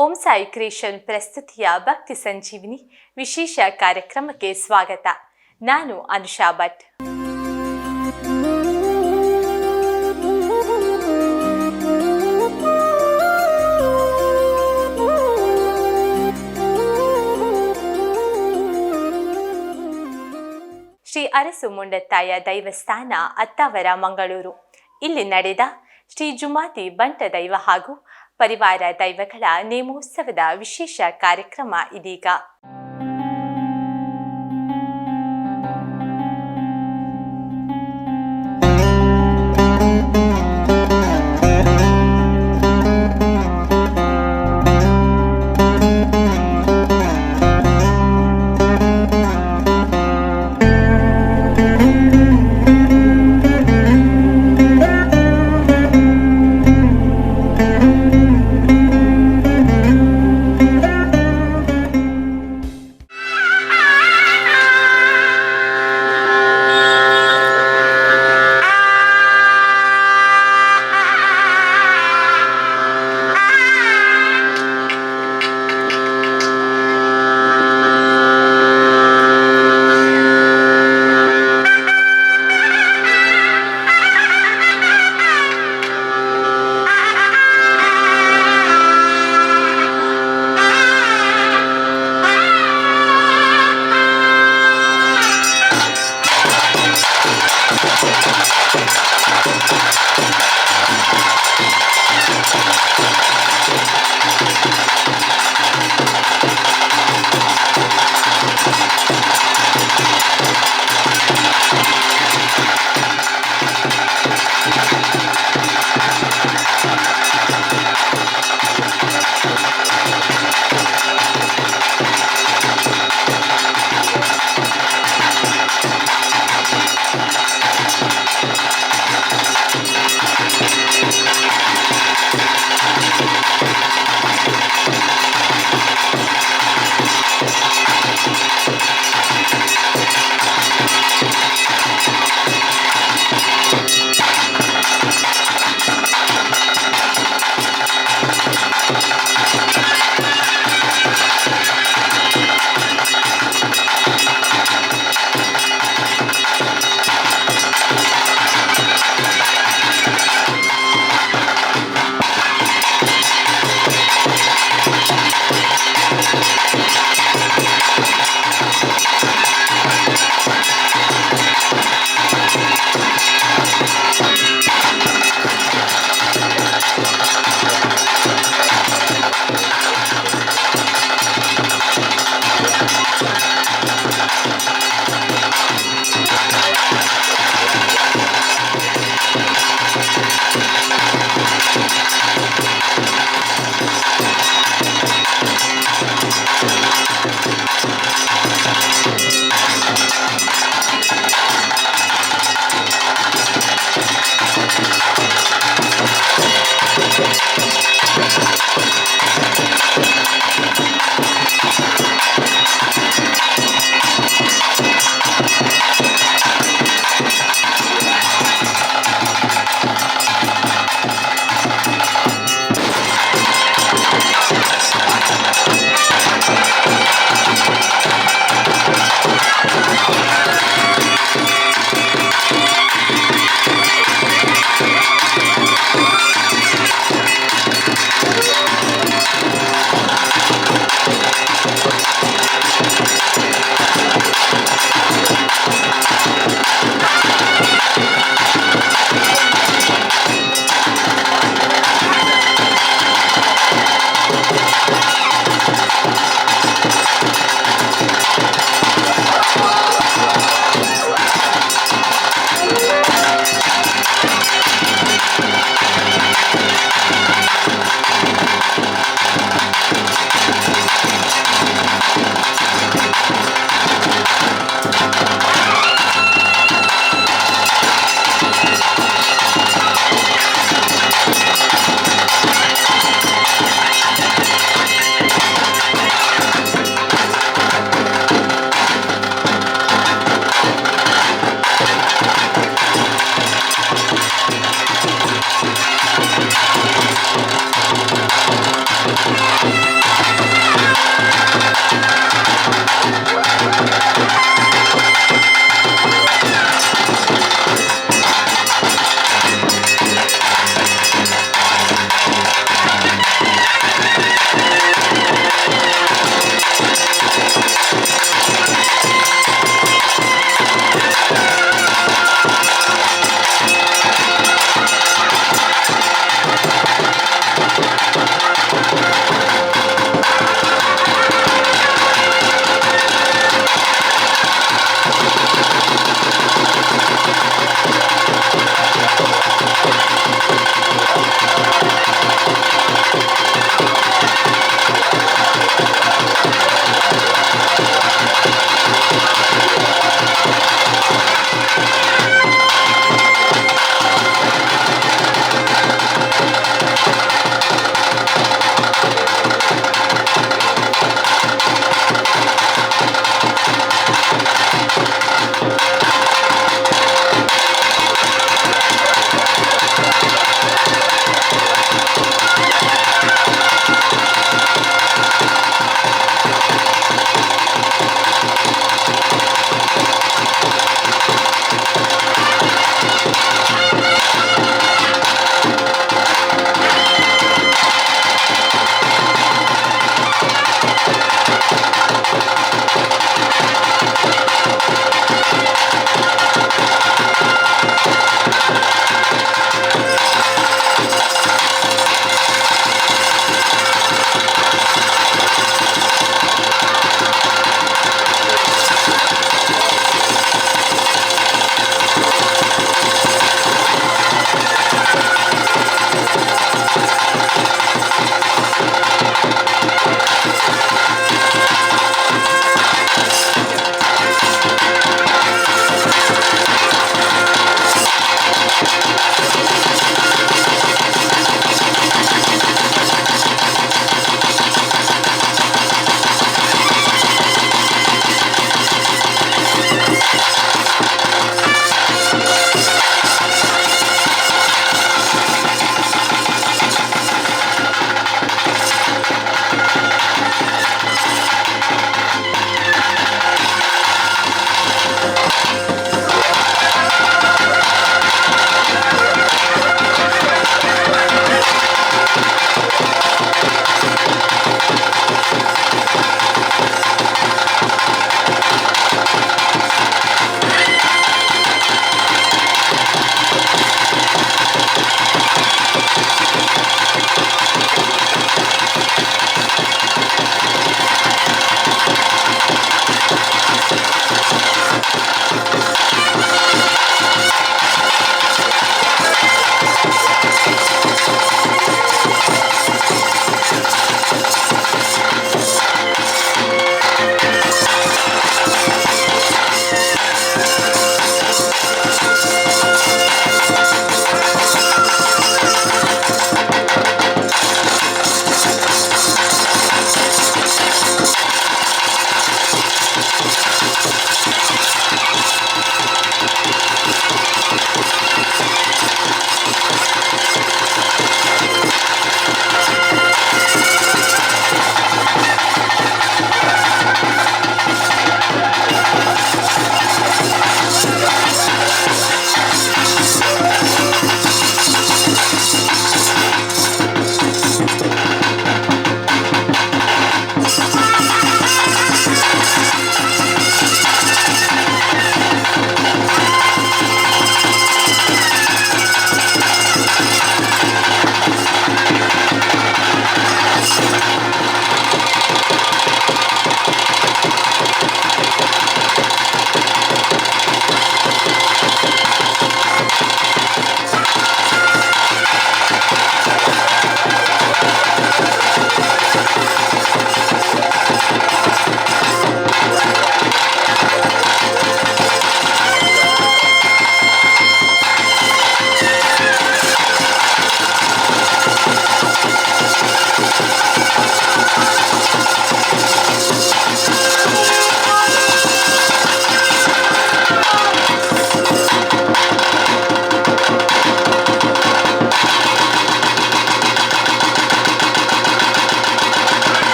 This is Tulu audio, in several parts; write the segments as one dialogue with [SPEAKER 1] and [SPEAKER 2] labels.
[SPEAKER 1] ಓಂ ಸಾಯಿ ಕ್ರಿಯೇಷನ್ ಪ್ರಸ್ತುತಿಯ ಭಕ್ತಿ ಸಂಜೀವಿನಿ ವಿಶೇಷ ಕಾರ್ಯಕ್ರಮಕ್ಕೆ ಸ್ವಾಗತ. ನಾನು ಅನುಷಾ ಭಟ್. ಶ್ರೀ ಅರಸು ಮುಂಡತ್ತಾಯ ದೈವಸ್ಥಾನ, ಅತ್ತಾವರ, ಮಂಗಳೂರು. ಇಲ್ಲಿ ನಡೆದ ಶ್ರೀ ಜುಮಾತಿ ಬಂಟ ದೈವ ಹಾಗೂ ಪರಿವಾರ ದೈವಗಳ ನೇಮೋತ್ಸವದ ವಿಶೇಷ ಕಾರ್ಯಕ್ರಮ ಇದೀಗ.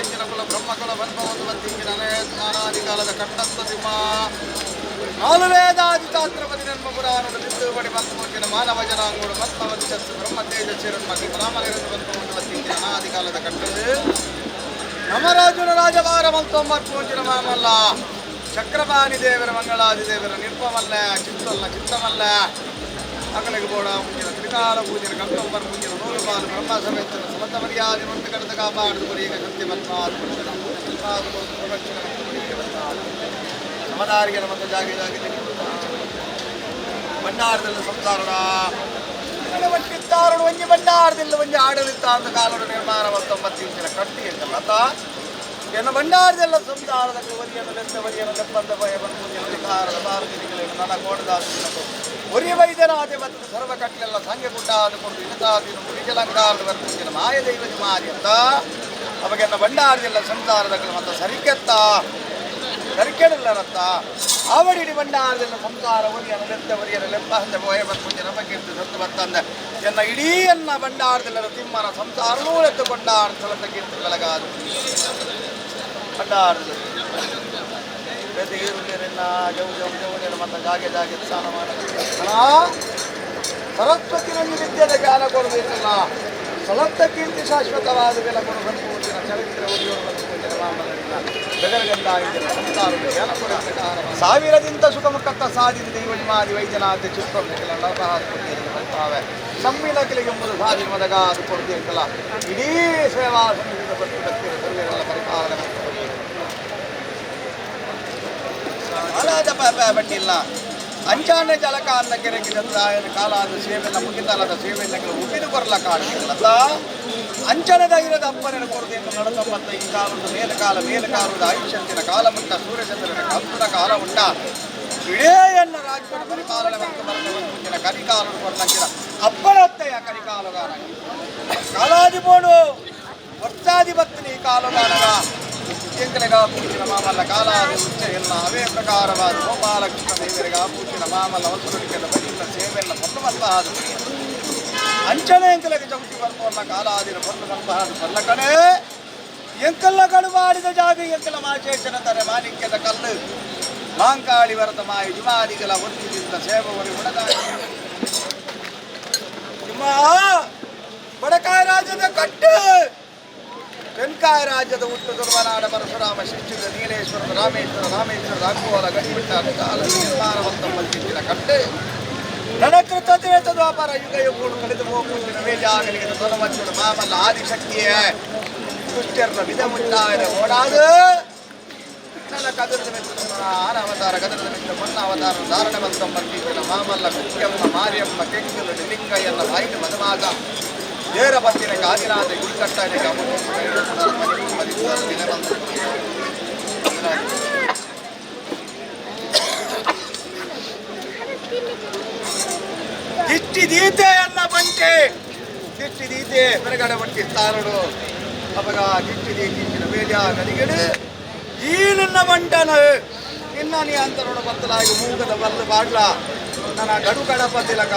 [SPEAKER 2] ಇಂಚಿನ ಕುಲ ಬ್ರಹ್ಮಕುಲ ಬನ್ಪವಂದು ಬತ್ತಿಂಚಿನ ಅನಾದಿಕಾಲದ ಕಟ್ಟತ್ತ ತಿಮ್ಮ ನಾಲು ವೇದಾದಿ ಚಾತ್ರಪತಿ ನೆನ್ಮ ಪುರಾಣದ ಬಿತ್ತುಪಡಿ ಬಂತು ಮಾನವ ಜನಾಂಗೋಡು ಪದ್ಮವತ್ಸಸ್ಸು ಬ್ರಹ್ಮ ತೇಜ ಚಿರನ್ಮತಿ ಬ್ರಾಹ್ಮಣರಿಂದ ಬಂತು ಬತ್ತಿಂಚಿನ ಅನಾದಿಕಾಲದ ಕಟ್ಟದು ನಮರಾಜುನ ರಾಜಭಾರ ಮಂತೊಂಬತ್ತು ಮಾಮಲ್ಲ ಚಕ್ರಪಾಣಿ ದೇವರ ಮಂಗಳಾದಿ ದೇವರ ನಿರ್ಪಮಲ್ಲ ಚಿತ್ತಲ್ಲ ಚಿತ್ತಮಲ್ಲ ಅಗಲಿಗೆ ಬೋಡ ಮುಂಚಿನ ತ್ರಿಕಾಲ ಪೂಜನ ಕರ್ತೊಂಬರ್ ಪೂಜನ ನೂರುಪಾಲು ಬ್ರಹ್ಮ ಸಮೇತನ ಸಮತ ಮರ್ಯಾದೆ ಮತ್ತು ಕಡತ ಕಾಪಾಡದು ಬರೀಗ ಶಕ್ತಿ ಪದ್ಮಾದು ಸಮದಾರಿಗೆ ಮತ್ತು ಜಾಗೆ ಜಾಗೆ ಭಂಡಾರದಲ್ಲಿ ಸಂಸಾರಣ ಒಟ್ಟಿತ್ತಾರಡು ಒಂಜಿ ಭಂಡಾರದಲ್ಲಿ ಒಂಜಿ ಆಡಳಿತ ಅಂತ ಕಾಲೋಡು ನಿರ್ಮಾಣ 19 ಕಟ್ಟಿ ಅಂತಲ್ಲ ಅತ್ತ ಎನ್ನ ಭಂಡಾರದೆಲ್ಲ ಸಂಸಾರದ ಒರಿಯನ ಲೆತ್ತ ಒರಿಯನ ಲೆಪ್ಪಂದ ಭಯ ಬಂದು ಅಧಿಕಾರದ ಭಾರತೀಯಗಳನ್ನು ನನ್ನ ಕೋಡದಾಸ ಒರಿಯ ವೈದ್ಯನಾದೆ ಮತ್ತು ಸರ್ವ ಕಟ್ಟಲೆಲ್ಲ ಸಂಘ ಗುಡ್ಡಾದ ಕೊಡು ಇನತಾದಿನ ಮುಡಿಜಲಂಕಾರದ ಬರ್ಪುಂಜಿನ ಮಾಯ ದೈವದ ಮಾರಿ ಅಂತ ಅವಾಗೆನ್ನ ಭಂಡಾರದೆಲ್ಲ ಸಂಸಾರದ ಮತ್ತು ಸರಿಕೆತ್ತ ಸರಿಕೆಡಲ್ಲರತ್ತ ಆವಡಿಡಿ ಭಂಡಾರದೆಲ್ಲ ಸಂಸಾರ ಒರಿಯನ ಲೆತ್ತ ಒರಿಯನ ಲೆಪ್ಪ ಅಂದ ಭಯ ಬರ್ಪುಂಜಿನ ಕೀರ್ತಿ ಸತ್ತು ಬತ್ತಂದ ಎನ್ನ ಇಡೀ ಎನ್ನ ಭಂಡಾರದೆಲ್ಲರ ತಿಮ್ಮನ ಸಂಸಾರನೂ ಎತ್ತುಕೊಂಡಾರ ಸ್ಥಳದ ಕೀರ್ತಿ ಬೆಳಗಾದು ಭಂಡಾರದಲ್ಲಿ ಬೇತೆ ಏರುಲೇರೆನ್ನ ಜೌ ಜೌ ಜೌ ಮತ್ತು ಜಾಗೆ ಜಾಗೆ ಸ್ನಾನ ಮಾಡ ಸರಸ್ವತಿ ನನ್ನ ವಿದ್ಯೆದ ಜ್ಞಾನ ಕೊಡಬೇಕಲ್ಲ ಸಲತ್ತ ಕೀರ್ತಿ ಶಾಶ್ವತವಾದ ಬೆಲ ಕೊಡು ಬಂದು ಚರಿತ್ರೆ ಒಲಿಯೋರು ಬಂದು ಮಾಮಲ್ಲ ಬೆದರಗಂಡ ಸಂಸಾರದ ಜ್ಞಾನ ಕೊಡ ಸಾವಿರದಿಂದ ಸುಖಮುಖತ್ತ ಸಾಧಿದ ದೈವಜಮಾದಿ ವೈದ್ಯನಾಥ ಚಿತ್ರ ಸಮ್ಮಿಲಕಲಿಗೆ ಎಂಬುದು ಸಾಧಿ ಮದಗ ಅದು ಕೊಡಬೇಕಲ್ಲ ಇಡೀ ಸೇವಾ ಸಮಿತಿದ ಪಟ್ಟು ಭಕ್ತಿಯ ಸರ್ವರೆಲ್ಲ ಪರಿಪಾಲನೆ ಬಟ್ಟಿಲ್ಲ ಅಂಚಾನೆ ಜಲಕ ಅಂದ ಕೆರೆಗೆ ಕಾಲಾದ ಸೇವೆಲ್ಲ ಮುಗಿತಾಲದ ಸೇವೆಲ್ಲ ಉಬ್ಬಿದು ಕೊರಲ ಕಾಣಲ್ಲ ಅಂಚನದ ಇರದ ಅಪ್ಪನ ಕೊರತೆ ನಡೆದಪ್ಪತ್ತ ಈ ಕಾಲದ ಮೇಲ ಕಾಲ ಮೇಲ ಕಾಲದ ಆಯುಷ್ಯಂತಿನ ಕಾಲ ಮುಟ್ಟ ಸೂರ್ಯಚಂದ್ರನ ಕಂಪುನ ಕಾಲ ಉಂಟ ಇಡೇಯನ್ನ ರಾಜ್ಯದ ಪರಿಪಾಲನೆ ಮತ್ತು ಬರೆದ ಕರಿಕಾಲನು ಕೊರಲಂಚಿನ ಅಪ್ಪನತ್ತೆಯ ಕರಿಕಾಲುಗಾರ ಕಾಲಾದಿಬೋಡು ವರ್ಷಾಧಿಪತ್ನಿ ಈ ಕಾಲುಗಾರರ ಎಂಕಲೆಗ ಪೂಜಿನ ಮಾಮಲ್ಲ ಕಾಲಾದಿ ಉಚ್ಚ ಎಲ್ಲ ಅವೇ ಪ್ರಕಾರವಾದ ಗೋಪಾಲಕೃಷ್ಣ ದೇವರಿಗೆ ಪೂಜಿನ ಮಾಮಲ್ಲ ವಸುರುಡಿಕೆಲ್ಲ ಬಜಿನ ಸೇವೆಲ್ಲ ಪೊನ್ನು ಮಲ್ಪಹಾದು ಅಂಚನೆ ಎಂಕಲೆಗೆ ಚೌತಿ ಬರ್ಪೋರ್ನ ಕಾಲಾದಿನ ಪೊನ್ನು ಮಲ್ಪಹಾದು ಪಲ್ಲಕಣೆ ಎಂಕಲ್ಲ ಕಡುಬಾಡಿದ ಜಾಗ ಎಂಕಲ ಮಾಚೇಶನ ತಾರೆ ಮಾಣಿಕ್ಯದ ಕಲ್ಲು ಮಾಂಕಾಳಿ ವರತ ಮಾಯ ಜುಮಾದಿಗಳ ಒತ್ತಿದಿಂದ ಸೇವವರು ಉಣದ ಬಡಕಾಯ ರಾಜ್ಯದ ಕಟ್ಟು ತೆನ್ಕಾಯ ರಾಜ್ಯದ ಹುಟ್ಟು ದುರ್ವನಾಡ ಪರಶುರಾಮ ಶಿಷ್ಯದ ನೀಲೇಶ್ವರದ ರಾಮೇಶ್ವರ ರಾಮೇಶ್ವರ ರಾಘುವರ ಗಡಿಬಿಟ್ಟ ಕಾಲ ನಿರ್ಮಾಣವಂತ ಬಂದಿದ್ದಿನ ಕಟ್ಟೆ ನನಕೃತ ದ್ವಾಪರ ಯುಗ ಯುಗಗಳು ಕಳೆದು ಹೋಗುತ್ತಿನ ವೇಜಾಗಲಿಗೆ ತೊಲಮಚ್ಚುಡು ಮಾಮಲ್ಲ ಆದಿಶಕ್ತಿಯೇ ದುಷ್ಟರ್ನ ವಿಧ ಮುಟ್ಟಾಯದ ಓಡಾದು ನನ್ನ ಕದರದ ಮೆತ್ತ ಆನ ಅವತಾರ ಕದರದ ಮೆತ್ತ ಮೊನ್ನ ಅವತಾರ ಧಾರಣ ಬಂತ ಬಂದಿದ್ದಿನ ಮಾಮಲ್ಲ ಕುಕ್ಕೆಮ್ಮ ಮಾರಿಯಮ್ಮ ಕೆಂಗಲು ಲಿಂಗಯ್ಯನ ಬಾಯಿನ ಮದಮಾಗ ಏರ ಬತ್ತಿನ ಆದಿನಾಥ ಗುಡಿಕಟ್ಟಾನೆ ದಿಷ್ಟಿ ದೀತೆ ಅನ್ನ ಬಂಟೆ ದಿಷ್ಟಿ ದೀತೆ ಹೊರಗಡೆ ಬಟ್ಟಿ ತಾರಡು ಅವಾಗ ದಿಷ್ಟಿ ದೀತಿನ ಬೇಜ ಗಡಿಗಡು ಈ ನನ್ನ ಬಂಟನ ನಿನ್ನ ನೀ ಅಂತರೋಡ ಬತ್ತಲಾಗಿ ಮೂಗದ ಬಲ್ಲು ಬಾಡ್ಲ ನನ್ನ ಗಡು ಗಡಪ ತಿಲಕ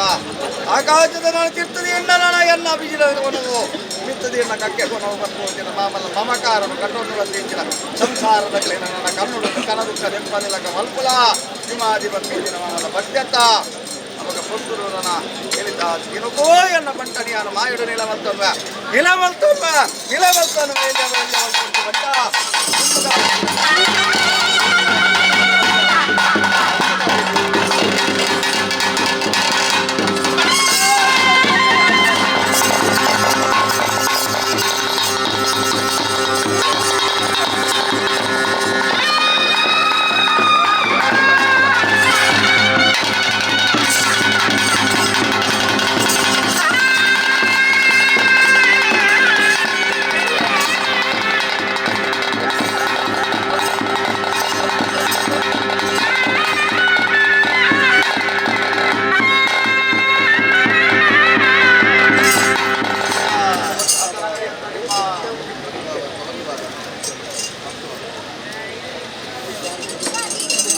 [SPEAKER 2] ಆಕಾಶದ ನಾನು ತಿರ್ತದೆ ಎಣ್ಣ ನನ್ನ ಎನ್ನ ಬಿಜಿಲ ಕೊನವು ಮಿತ್ತದಿ ಎಣ್ಣ ಕಕ್ಕೆ ಕೊನವು ಬರ್ಪೋದಿನ ಮಾಮಲ್ಲ ಮಮಕಾರನು ಕಟ್ಟೊಂದು ಬಂದಿನ ಸಂಸಾರದ ನನ್ನ ಕಣ್ಣುಡು ಕನದುಕ್ಕ ದೆಪ್ಪದಿಲಕ ಮಲ್ಪುಲ ಹಿಮಾದಿ ಬರ್ಪೋದಿನ ಮಾಮಲ್ಲ ಬದ್ಯತ ಅವಾಗ ಪೊರ್ತುರು ನನ್ನ ಹೇಳಿದ್ದ ತಿನುಕೋ ಎನ್ನ ಬಂಟನಿಯಾನ ಮಾಯುಡು ನಿಲವಲ್ತೊಮ್ಮ ನಿಲವಲ್ತೊಮ್ಮ ನಿಲವಲ್ತನು ಬಂಟ.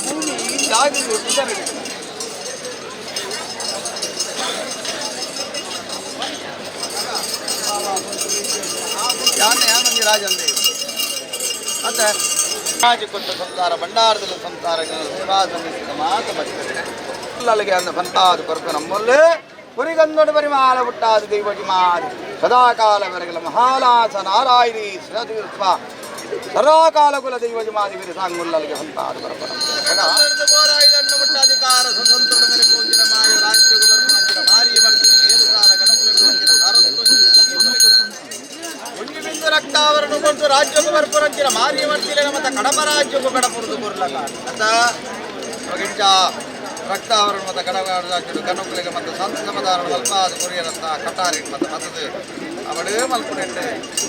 [SPEAKER 2] ಭೂಮಿ ಜಾಗದ ಪುದರ್ ಯಾನೆ ಯಾನೊಂಜಿ ರಾಜಂದೆ. ಅತ್ತ ರಾಜಕೊಟ್ಟ ಸಂಸಾರ ಭಂಡಾರದಲ್ಲಿ ಸಂಸಾರ ಸೇವಾ ಸಲ್ಲಿಸಿದ ಮಾತು ಬರ್ತದೆ ಅಲ್ಲಿಗೆ ಅಂದ ಬಂತಾದು ಕೊರಪು ನಮ್ಮಲ್ಲೇ ಪುರಿಗಂದೊಡು ಪರಿಮಾಲ ಹುಟ್ಟಾದು ದೈವಜಿ ಮಾರಿ ಸದಾಕಾಲವರೆಗಲ ಮಹಾಲಾಸ ನಾರಾಯಣಿ ಸದೀರ್ಥ ಸದಾಕಾಲ ಕುಲ ದೈವಜಿ ಮಾದಿ ವೀರ ಸಾಂಗುಲ್ಲಲ್ಲಿಗೆ ಹೊಂತಾದು ಕೊರಪು ಅಧಿಕಾರ ಸ್ವತಂತ್ರ ಮೇರೆ ಪೂಂಜಿನ ಮಾಯ ರಾಜ್ಯಗೂ ಬರ್ಪುನಂಚಿನ ಮಾರಿ ಬರ್ತೀನಿ ಏಳು ಸಾರ ಗಣಕುಲರು ಅಂಚಿನ ಒಂಜಿ ಬಿಂದು ರಕ್ತಾವರಣ ಕೊಟ್ಟು ರಾಜ್ಯಕ್ಕೂ ಬರ್ಪುರಂಚಿನ ಮಾರಿ ಬರ್ತಿಲ್ಲ ಮತ್ತೆ ಕಡಪ ರಾಜ್ಯಕ್ಕೂ ಕಡಪುರದು ಕೊರ್ಲಕ ಅಂತ ಗಿಂಚ ರಕ್ತಾವರಣ ಮತ್ತು ಕಡಪ ರಾಜ್ಯಡು ಗಣಕುಲಿಗೆ ಮತ್ತು ಸಂತ ಸಮಾಧಾನ ಅಲ್ಪ ಅದು ಕೊರಿಯರಂತ ಕಟಾರಿ ಮತ್ತು ಮತ್ತದು ಅವಳೇ ಮಲ್ಪುನೆಂಟೆ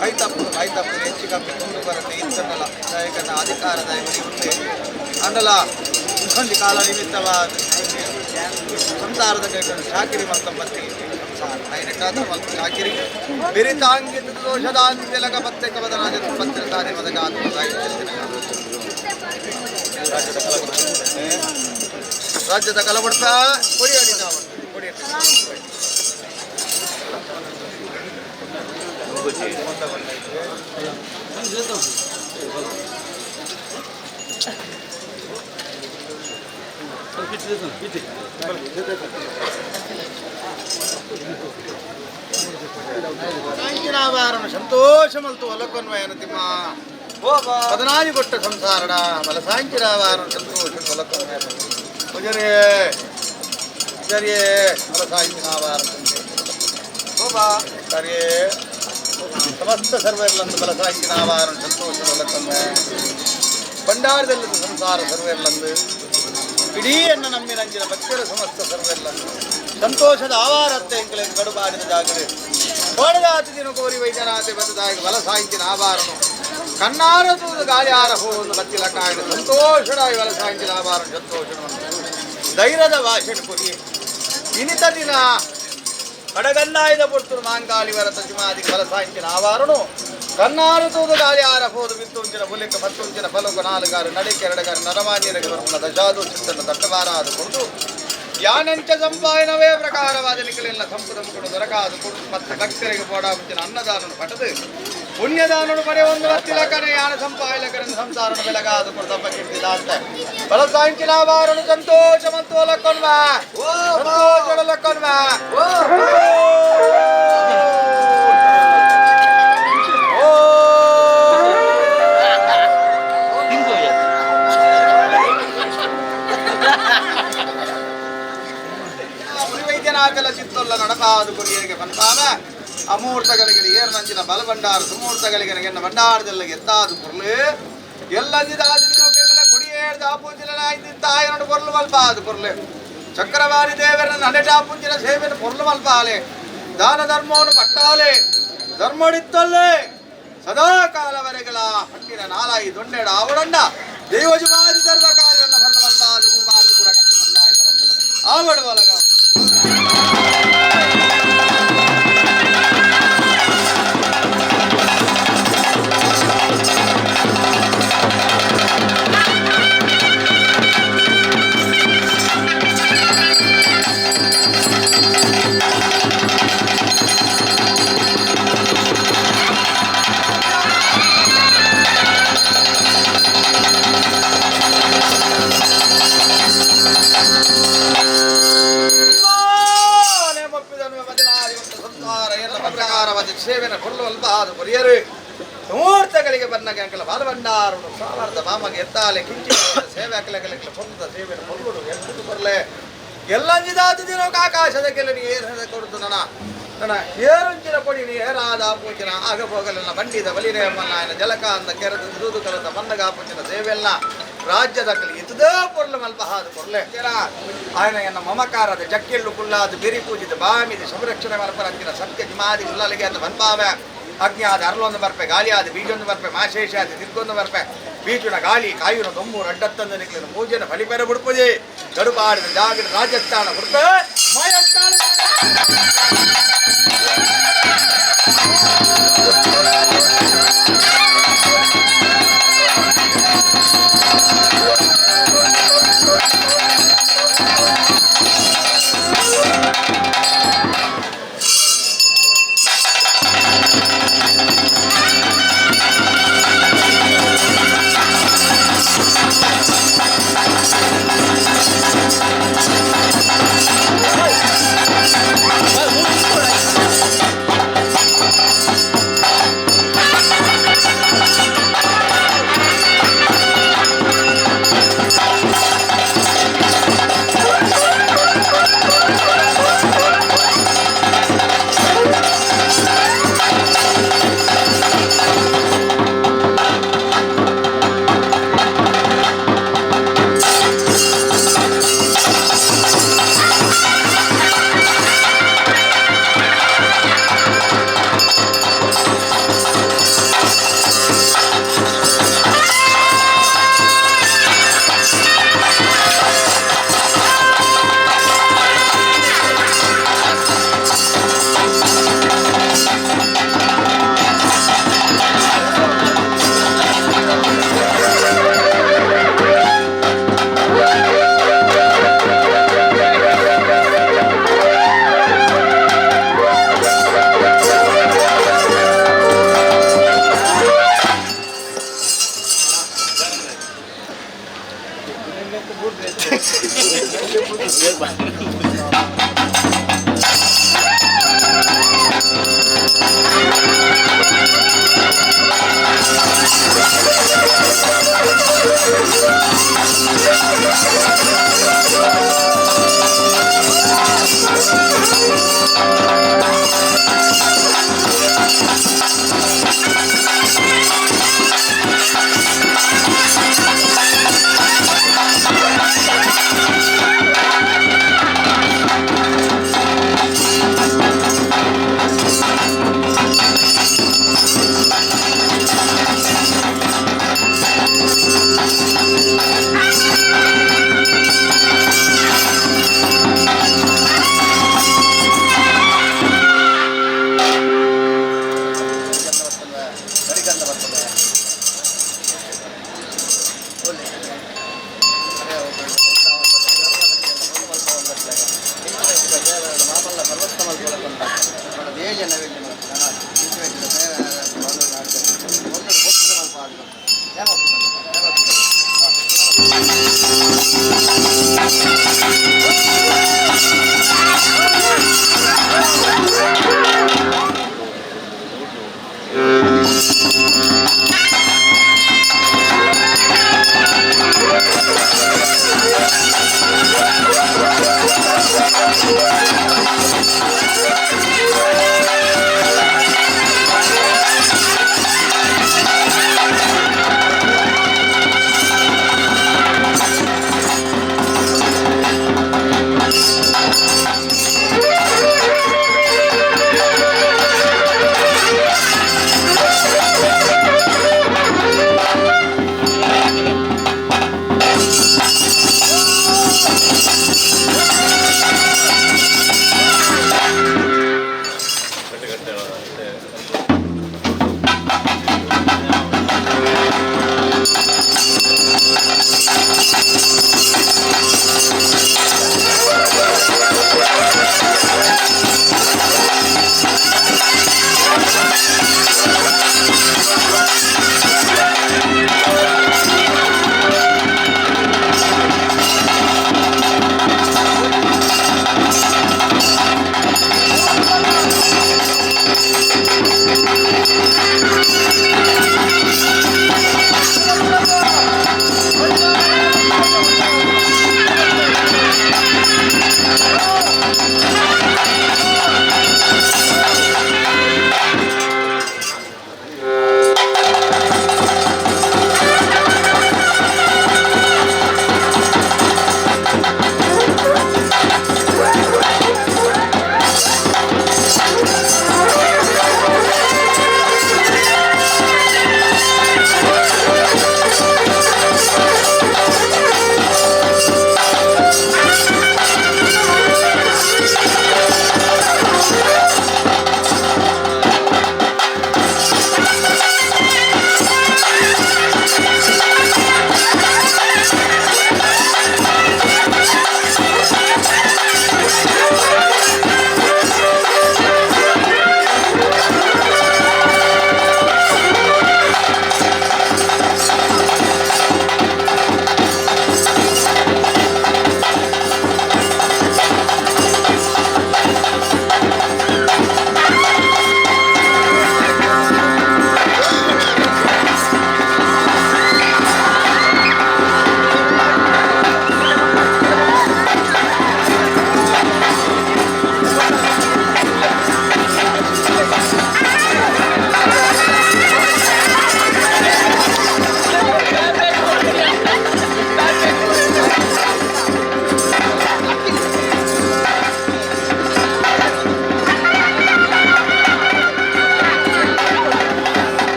[SPEAKER 2] ಕೈ ತಪ್ಪು ಕೈ ತಪ್ಪು ಹೆಚ್ಚು ಕಮ್ಮಿ ತುಂಡು ಬರುತ್ತೆ ಇತ್ತನ್ನಲ್ಲ ದಯಕನ್ನ ಅಧಿಕಾರದ ಉಂಟೆ ಅಂಡಲ ಒಂದೊಂದು ಕಾಲ ನಿಮಿತ್ತವಾದ ಸಂಸಾರದ ಕೈಕೊಂಡು ಚಾಕಿರಿ ಮಲ್ತಂಬತ್ತಿ ಸಂಸಾರ ಐನೆಟ್ಟಾದ ಮಲ್ಪ ಚಾಕಿರಿ ಬಿರಿತಾಂಗಿತ ದೋಷದಾಂತಿ ತಿಲಕ ಪತ್ತೆ ಕವದ ರಾಜನ ಪತ್ರ ತಾನೆ ಮದಗಾದ ರಾಜ್ಯದ ಕಲಬಡ್ತ ಕೊಡಿ ಅಡಿ ನಾವು ಕೊಡಿ ಸಾಂಕಿನಾವಾರಣ ಸಂತೋಷ ಮಲ್ತು ಒಲಕೊನ್ವಯನ ತಿಮ್ಮ ಪದನಾಜಿ ಕೊಟ್ಟ ಸಂಸಾರಣ ಬಲ ಸಾಂಕಿನಾವಾರಣ ಸಂತೋಷ ಒಲಕೊನ್ವಯನ ಉಜರೇ ಉಜರಿಯೇ ಬಲ ಸಾಂಕಿನಾವಾರಣ ಸರಿಯೇ ಸಮಸ್ತ ಸರ್ವೇರ್ಲಂದು ಬಲ ಸಾಂಕಿನಾವಾರಣ ಸಂತೋಷ ಒಲಕೊನ್ವಯ ಭಂಡಾರದಲ್ಲಿ ಸಂಸಾರ ಸರ್ವೇರ್ಲಂದು ಇಡೀ ಅನ್ನ ನಂಬಿನಂಚಿನ ಭಕ್ತರ ಸಮಸ್ತ ಸರ್ವೆಲ್ಲಂದು ಸಂತೋಷದ ಆವಾರತ್ತೆ ಎಂಕಲೆಂದು ಕಡುಬಾಡಿದ ಜಾಗರೆ ಕೋಡದಾತಿ ದಿನ ಕೋರಿ ವೈದ್ಯನಾಥೆ ಬತ್ತದಾಗಿ ಬಲ ಸಾಯಿಂಚಿನ ಆವಾರನು ಕಣ್ಣಾರ ತೂದು ಗಾಳಿ ಆರ ಹೋದು ಬತ್ತಿಲ ಕಾಯಿಡು ಸಂತೋಷಡಾಯಿ ಬಲ ಸಾಯಿಂಚಿನ ಆವಾರನು ಸಂತೋಷನು ಧೈರ್ಯದ ಭಾಷೆಡು ಕೊರಿ ಇನಿತ ದಿನ ಕಡಗನ್ನಾಯ್ದ ಪೊರ್ತುರು ಮಾಂಗಾಳಿ ವರತ ಜುಮಾದಿ ಬಲ ಸಾಯಿಂಚಿನ ಆವಾರನು ಕಣ್ಣಾರು ತೂದು ಗಾಳಿ ಆರ ಹೋದು ಬಿತ್ತುಂಚಿನ ಬುಲಿಕ ಪತ್ತುಂಚಿನ ಫಲುಕ ನಾలుಗಾರು ನಡಿಕೆ ಎರಡಗಾರು ನರಮಾನ್ಯರಿಗೆ ಬರುವುನ ದಶಾದು ಚಿತ್ತನ ದಟ್ಟವಾರ ಆದು ಯಾನಂಚ ಸಂಪಾಯನವೇ ಪ್ರಕಾರವಾದ ನಿಕಲೆಲ್ಲ ಸಂಪದ ಮುಕುಡು ದೊರಕಾದು ಕೊಡು ಮತ್ತು ಭಕ್ತರಿಗೆ ಪೋಡಾಮುಂಚಿನ ಅನ್ನದಾನನು ಪಟದು ಪುಣ್ಯದಾನನು ಪಡೆಯೊಂದು ಹತ್ತಿಲಕನೆ ಯಾನ ಸಂಪಾಯಲಕರನ್ನು ಸಂಸಾರನು ಬೆಳಗಾದು ಕೊಡು ತಮ್ಮ ಕೀರ್ತಿದಾಂತ ಬಲ ಸಾಂಚಿನಾವಾರನು ಸಂತೋಷ ಮತ್ತು ಒಲಕ್ಕೊನ್ವ ಸಂತೋಷ ವೈದ್ಯನಾಥಲ ಚಿತ್ತೊಲ್ಲ ನಡಪಾದು ಕೊರಿಯರಿಗೆ ಪನ್ಪಾನ ಅಮೂರ್ತಗಳಿಗೆ ಏರ್ನಂಚಿನ ಬಲಭಂಡಾರ ಸುಮೂರ್ತಗಳಿಗೆ ಎನ್ನ ಭಂಡಾರದಲ್ಲ ಎತ್ತಾದು ಪೊರ್ಲು ಎಲ್ಲಂಜಿದಾದು ಕೊಡಿಯೇರ್ದು ಆಪೂಜಿನ ತಾಯನೋಡು ಪೊರ್ಲು ಮಲ್ಪಾದು ಪೊರ್ಲು ಚಕ್ರವಾರಿ ದೇವರನ್ನ ನಡೆಟಾಪುಂಜಿನ ಸೇವೆಯನ್ನು ಪೊರ್ಲು ಮಲ್ಪಾಲೆ ದಾನ ಧರ್ಮವನ್ನು ಪಟ್ಟಾಲೆ ಧರ್ಮಡಿತ್ತಲ್ಲೇ ಸದಾ ಕಾಲವರೆಗಳ ಹಟ್ಟಿನ ನಾಲಾಯಿ ದೊಂಡೆಡ ಆವಡಂಡ ದೈವಜುಮಾದಿ ಸರ್ವ ಕಾರ್ಯವನ್ನ ಫಲ ಮಲ್ಪಾದು ಭೂಬಾರದು ಪುರ ಕಟ್ಟು ಆವಡ ಒಲಗ ಸೇವೆನ ಕೊಲ್ಲುವಲ್ಪ ಅದು ಕೊರಿಯರು ಮುಹೂರ್ತಗಳಿಗೆ ಬನ್ನಗ ಅಂಕಲ ಬಾಲಭಂಡಾರನು ಸಾವಿರದ ಮಾಮಗೆ ಎತ್ತಾಲೆ ಕಿಂಚಿ ಸೇವೆ ಅಕಲಕಲ ಪೊಂದ ಸೇವೆನ ಕೊಲ್ಲುಡು ಎತ್ತು ಕೊರ್ಲೆ ಎಲ್ಲಂಜಿದಾತು ದಿನೋಕ ಆಕಾಶದ ಕೆಲ ನೀ ಏರದ ಕೊಡುದು ನನ ನನ್ನ ಏರುಂಚಿನ ಕೊಡಿ ನೀ ಏರಾದ ಪೂಜಿನ ಆಗ ಹೋಗಲೆಲ್ಲ ಬಂಡಿದ ಬಲಿರೇಮಲ್ಲ ಜಲಕ ಅಂದ ಕೆರೆದ ದೂದು ಕರೆದ ಮನ್ನಗ ಪೂಜಿನ ಸೇವೆಲ್ಲ ರಾಜ್ಯದ ಕಲಿ ಇತದೇ ಪೊರ್ಲು ಮಲ್ಪಹಾದು ಕೊರ್ಲೆ ఆయన ಎನ್ನ ಮಮಕಾರದ ಜಕ್ಕಿಳ್ಳು ಕುಲ್ಲಾದು ಬಿರಿ ಪೂಜಿದ ಬಾಮಿದ ಸಂರಕ್ಷಣೆ ಮರಪರಂಚಿನ ಸತ್ಯ ಜಿಮಾದಿ ಉಲ್ಲಲಿಗೆ ಅಂತ ಬನ್ಪಾವೆ ಅಗ್ನಿ ಆದ ಅರಳೊಂದು ಬರ್ಪೆ ಗಾಳಿ ಆದ ಬೀಜೊಂದು ಬರ್ಪೆ ಮಾಶೇಷ ಆದ ತಿರ್ಗೊಂದು ಬರ್ಪೆ ಬೀಜುನ ಗಾಳಿ ಕಾಯುನ ದೊಮ್ಮು ರಡ್ಡತ್ತಂದು ನಿಕ್ಲಿನ ಪೂಜೆನ ಫಲಿಪೆರ ಬುಡ್ಪುಜಿ ಗಡುಪಾಡಿದ ಜಾಗಿನ ರಾಜಸ್ಥಾನ ಬುಡ್ಪೆ ಮಯಸ್ಥಾನ.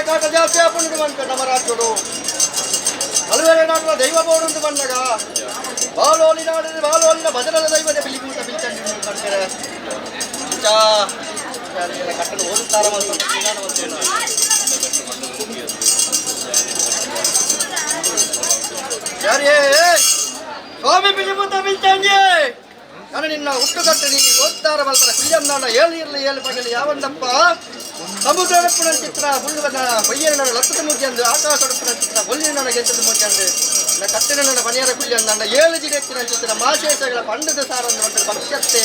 [SPEAKER 2] ಕಾಟ ಜಾಸ್ತಿ ಆಪುಂಡು ಮಂತ ನಮ್ಮ ರಾಜ್ಯಡು ಅಲ್ವೇರೆ ನಾಡಿನ ದೈವ ಬೋಡುಂದು ಬಂದಾಗ ಬಾಲೋಲಿ ನಾಡಿನ ಬಾಲೋಲಿನ ಭಜನದ ದೈವದ ಬಿಳಿ ಕೂಟ ಬಿಲ್ಚಂಡಿ ಮಾಡ್ತಾರೆ ಕಟ್ಟಲು ಓದುತ್ತಾರ ಯಾರೇ ಸ್ವಾಮಿ ಬಿಳಿಮೂತ ಬಿಲ್ಚಂಡಿ ನಾನು ನಿನ್ನ ಹುಟ್ಟುಗಟ್ಟು ನೀನು ಓದ್ತಾರ ಬಲ್ತರ ಕುಯ್ಯಂದಾಣ ಏಳು ಇರಲಿ ಏಳು ಪಗಲಿ ಯಾವಂದಪ್ಪ ಸಮುದ್ರಡಪ್ಪನ ಚಿತ್ರ ಹುಲ್ಲುವನ ಪೊಯ್ಯನ ಲತ್ತದ ಮೂಜಂದು ಆಕಾಶಡಪ್ಪನ ಚಿತ್ರ ಬೊಲ್ಲಿನ ಗೆಂಚದ ಮೂಜಂದು ನನ್ನ ಕಟ್ಟಿನ ನನ್ನ ಪನಿಯರ ಕುಯ್ಯಂದಾಂಡ ಏಳು ಜಿಡೆತ್ತಿನ ಚಿತ್ರ ಮಾಶೇಷಗಳ ಪಂಡದ ಸಾರನ್ನು ಒಂದು ಭಕ್ಷ್ಯತ್ತೆ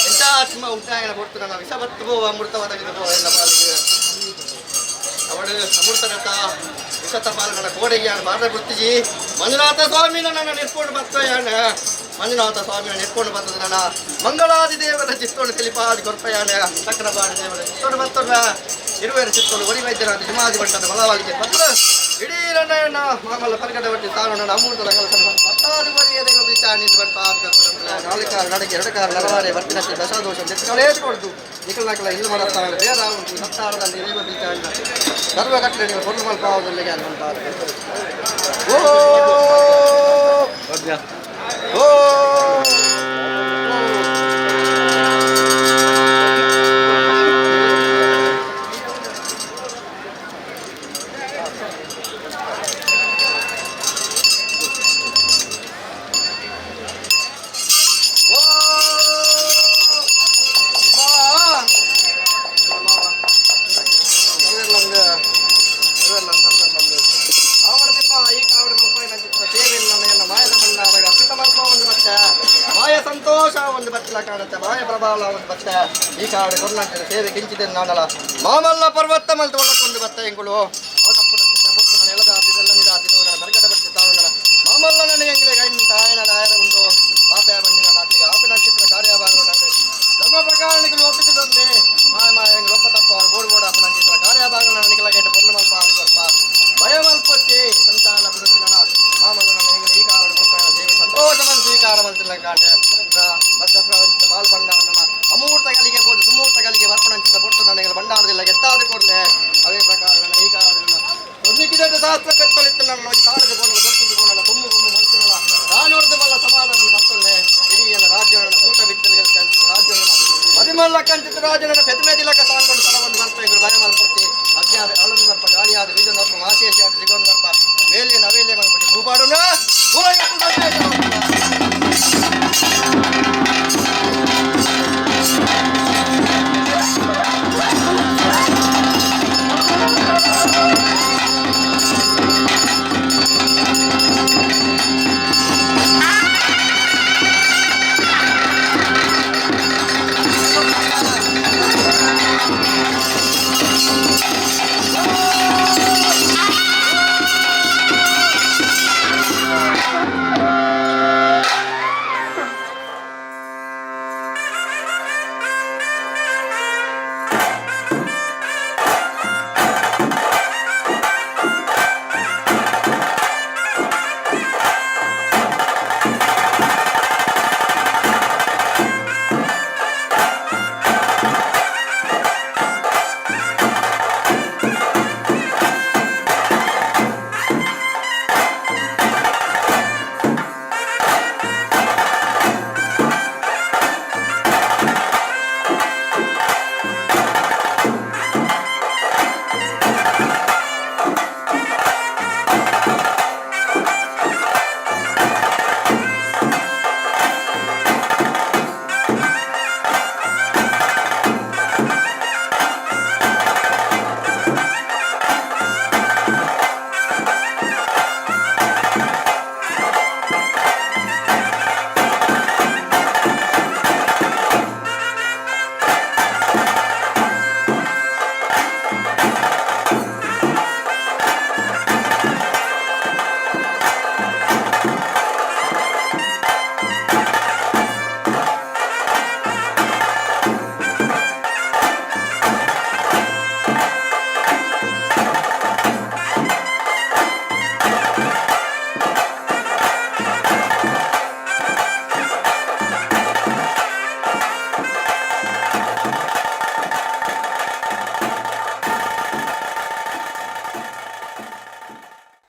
[SPEAKER 2] ಎಂತ ಆತ್ಮ ಉಂಟಾಯನ ಕೊಡ್ತು ನನ್ನ ವಿಷವತ್ತು ಪೋ ಅಮೃತ ಒದಗಿದ ಪೋ ಎಲ್ಲ ಪಾಲಿಗೆ ಅವಳು ಅಮೃತರಥ ವಿಷತ ಪಾಲು ನನ್ನ ಕೋಡೆಯ್ಯಾಣ ಮಾರ ಗುರ್ತಿಜಿ ಮಂಜುನಾಥ ಸ್ವಾಮಿನ ನನ್ನ ನಿರ್ಕೊಂಡು ಬತ್ತಯಾಣ ಮಂಜುನಾಥ ಸ್ವಾಮಿನ ನಿರ್ಕೊಂಡು ಬರ್ತದ ನನ್ನ ಮಂಗಳಾದಿ ದೇವರ ಚಿತ್ತೋಡು ತಿಳಿಪಾದಿ ಕೊರ್ಪಯಾಣ ಚಕ್ರಪಾಣಿ ದೇವರ ಚಿತ್ತೋಡು ಬತ್ತದ ಇರುವೆರ ಚಿತ್ತೋಡು ಒರಿ ವೈದ್ಯರಾದ ಹಿಮಾದಿ ಬಂಟದ ಬಲವಾಲಿಗೆ ಪತ್ರ ಇಡೀ ನನ್ನ ಮಾಮಲ್ಲ ಪರ್ಗಡ ಬಟ್ಟಿ ತಾನು ನನ್ನ ಅಮೃತದ ಕಲಸ ಪತ್ತಾರು ಬರಿಯ ದೈವ ಬಿಚಾಣಿಂದ ಬಂಟ ನಾಲ್ಕು ನಡಗೆ ಎರಡು ಕಾರು ನರವಾರೆ ಬರ್ತಿನಕ್ಕೆ ದಶಾದೋಷ ಕೊಡ್ದು ನಿಕಲ ನಕಲ ಇಲ್ಲಿ ಮಾಡುತ್ತಾರೆ ಬೇರೆ ಉಂಟು ಸತ್ತಾರದಲ್ಲಿ ದೈವ ಬಿಚಾಣಿನ ಸರ್ವ ಕಟ್ಟಲೆ பொருள் மல்பாவதில்லை ಓ ಓ ಮಾಯ ಸಂತೋಷ ಒಂದು ಬಚ್ಚಲ ಕಾಣುತ್ತೆ ಮಾಯ ಪ್ರಬಾಲ ಒಂದು ಬತ್ತ ಈ ಕಾಡು ಕೊರ್ನಾಟಕ ಸೇವೆ ಕಿಂಚಿದೆ ನಾನಲ್ಲ ಮಾಮಲ್ಲ ಪರ್ವತ ಮಲ್ತು ಒಳ್ಳಕ್ಕೊಂದು ಬತ್ತ ಎಂಗುಳು ಮಾಮಲ್ಲ ನನಗೆ ಎಂಗ್ಲೆ ಗೈನ್ ತಾಯನ ನಾಯರ ಉಂಡು ಪಾಪೆ ಬಂದಿನ ನಾಟಿಗೆ ಆಪಿನ ಚಿತ್ರ ಕಾರ್ಯಭಾಗ ಧರ್ಮ ಪ್ರಕಾರಣಿಗೆ ಒಪ್ಪಿಸಿದೊಂದೆ ಮಾಯ ಮಾಯ ಎಂಗ್ ಲೋಪ ತಪ್ಪ ಬೋಡು ಬೋಡು ಆಪನ ಚಿತ್ರ ಕಾರ್ಯಭಾಗ ನನಗೆ ಲಗೇಟ ಪೊರ್ಲು ಮಲ್ಪ ಆದಿ ಕೊರ್ಪ ಭಯ ಮಲ್ಪೊಚ್ಚಿ ಸಂಚಾಲ ಬಿಡುತ್ತಿನ ಮಾಮಲ್ಲ ನನ್ನ ಎಂಗ್ಲೆ ಈ ಕಾರಣ ದೇವಿ ಸಂತೋಷವನ್ನು ಸ್ವೀಕಾರ ಮಲ್ತಿಲ್ಲ ಕಾಣೆ ಬಾಲ್ ಬಂಡಾರನ ಅಮೂರ್ತಗಳಿಗೆ ಬೋದು ಸುಮೂರ್ತಗಳಿಗೆ ವರ್ಪಣಂಚಿತ ಪೊಟ್ಟು ನನಗೆ ಭಂಡಾರದಿಲ್ಲ ಗೆತ್ತಾದ ಕೊಡಲೆ ಅದೇ ಪ್ರಕಾರ ನನ್ನ ಈ ಕಾರಣ ಒಂದಿಕ್ಕಿದಂತೆ ಶಾಸ್ತ್ರ ಪೆತ್ತಲಿತ್ತು ನನ್ನ ಒಂದು ತಾಳದ ಬೋನ ಗೊತ್ತಿದ್ದು ಬೋನಲ್ಲ ಕೊಮ್ಮು ಕೊಮ್ಮು ಮನುಷ್ಯನಲ್ಲ ತಾನೊಡ್ದು ಬಲ್ಲ ಸಮಾಧಾನ ಬರ್ತೊಲ್ಲೆ ಇಡೀ ನನ್ನ ರಾಜ್ಯವನ್ನು ಊಟ ಬಿತ್ತಲಿಗೆ ಕಂಚಿತ ರಾಜ್ಯವನ್ನು ಮದಿಮಲ್ಲ ಕಂಚಿತ ರಾಜ್ಯನ ಪೆದ್ಮೆದಿಲಕ ಸಾಂಗೊಂಡು ಸಲವನ್ನು ಬರ್ಪ ಇವರು ಭಯ ಮಲ್ಪೊತ್ತಿ ಅಜ್ಞಾದ ಅಳನ್ನು ಬರ್ಪ ಗಾಳಿಯಾದ ಬೀಜ ಬರ್ಪ ಮಾಶೇಷಾದ ಜಿಗೊಂದು ಬರ್ಪ ವೇಲಿಯ ನವೇಲಿಯ ಮಲ್ಪೊತ್ತಿ ಭೂಪಾಡುನ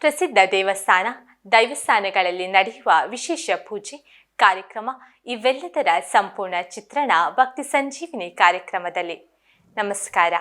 [SPEAKER 1] ಪ್ರಸಿದ್ಧ ದೇವಸ್ಥಾನ, ದೈವಸ್ಥಾನಗಳಲ್ಲಿ ನಡೆಯುವ ವಿಶೇಷ ಪೂಜೆ ಕಾರ್ಯಕ್ರಮ ಇವೆಲ್ಲದರ ಸಂಪೂರ್ಣ ಚಿತ್ರಣ ಭಕ್ತಿ ಸಂಜೀವಿನಿ ಕಾರ್ಯಕ್ರಮದಲ್ಲಿ. ನಮಸ್ಕಾರ.